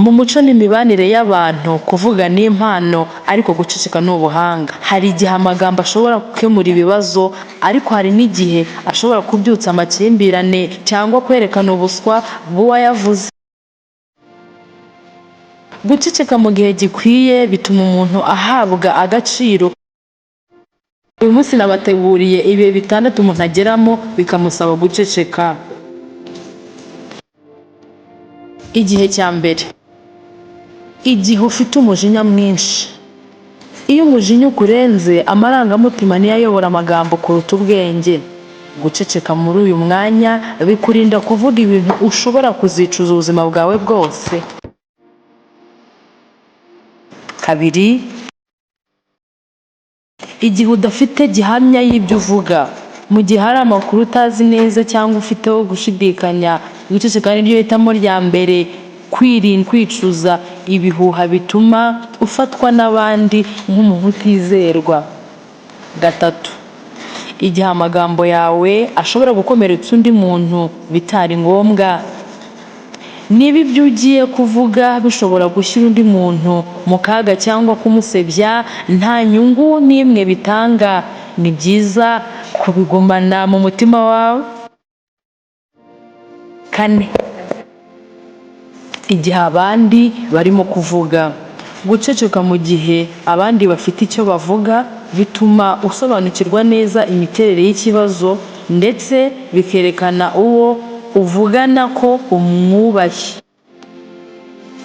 Mu muco n'imibanire y'abantu, kuvuga ni impano ariko guceceka ni ubuhanga. Hari igihe amagambo ashobora gukemura ibibazo, ariko hari n'igihe ashobora kubyutsa amakimbirane cyangwa kwerekana ubuswa bw'uwayavuze. Guceceka mu gihe gikwiye bituma umuntu ahabwa agaciro. Uyu munsi nabateguriye ibihe bitandatu umuntu ageramo bikamusaba guceceka. Igihe cya mbere, igihe ufite umujinya mwinshi. Iyo umujinya ukurenze, amarangamutima niyo ayobora amagambo kuruta ubwenge. Guceceka muri uyu mwanya bikurinda kuvuga ibintu ushobora kuzicuza ubuzima bwawe bwose. Kabiri, igihe udafite gihamya y'ibyo uvuga. Mu gihe hari amakuru utazi neza cyangwa ufiteho gushidikanya, guceceka ni ryo hitamo rya mbere. Kwirinda kwicuza ibihuha bituma ufatwa n'abandi nk'umuntu utizerwa. Gatatu, igihe amagambo yawe ashobora gukomeretsa undi muntu bitari ngombwa. Niba ibyo ugiye kuvuga bishobora gushyira undi muntu mu kaga cyangwa kumusebya, nta nyungu n'imwe bitanga, ni byiza kubigumana mu mutima wawe. Kane, igihe abandi barimo kuvuga. Guceceka mu gihe abandi bafite icyo bavuga bituma usobanukirwa neza imiterere y'ikibazo ndetse bikerekana uwo uvugana ko umwubashye.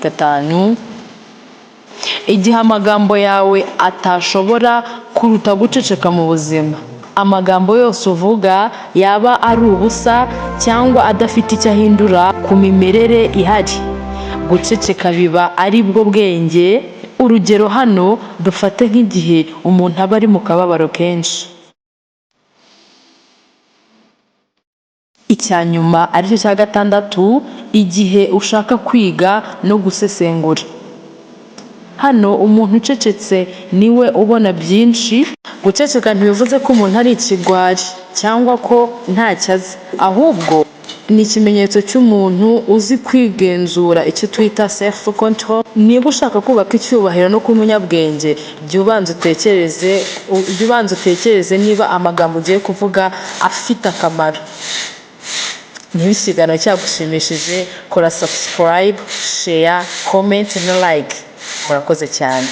Gatanu, igihe amagambo yawe atashobora kuruta guceceka mu buzima. Amagambo yose uvuga yaba ari ubusa cyangwa adafite icyo ahindura ku mimerere ihari. Guceceka biba ari bwo bwenge. Urugero hano dufate nk'igihe umuntu aba ari mu kababaro kenshi. Icya nyuma aricyo cya gatandatu, igihe ushaka kwiga no gusesengura. Hano umuntu ucecetse niwe ubona byinshi. Guceceka ntibivuze ko umuntu ari ikigwari cyangwa ko ntacyo azi, ahubwo ni ikimenyetso cy'umuntu uzi kwigenzura, icyo twita self control. Niba ushaka kubaka icyubahiro no kuba umunyabwenge, jya ubanza utekereze niba amagambo ugiye kuvuga afite akamaro. Niba ikiganiro cyagushimishije, kora subscribe, share, comment na like. Murakoze cyane.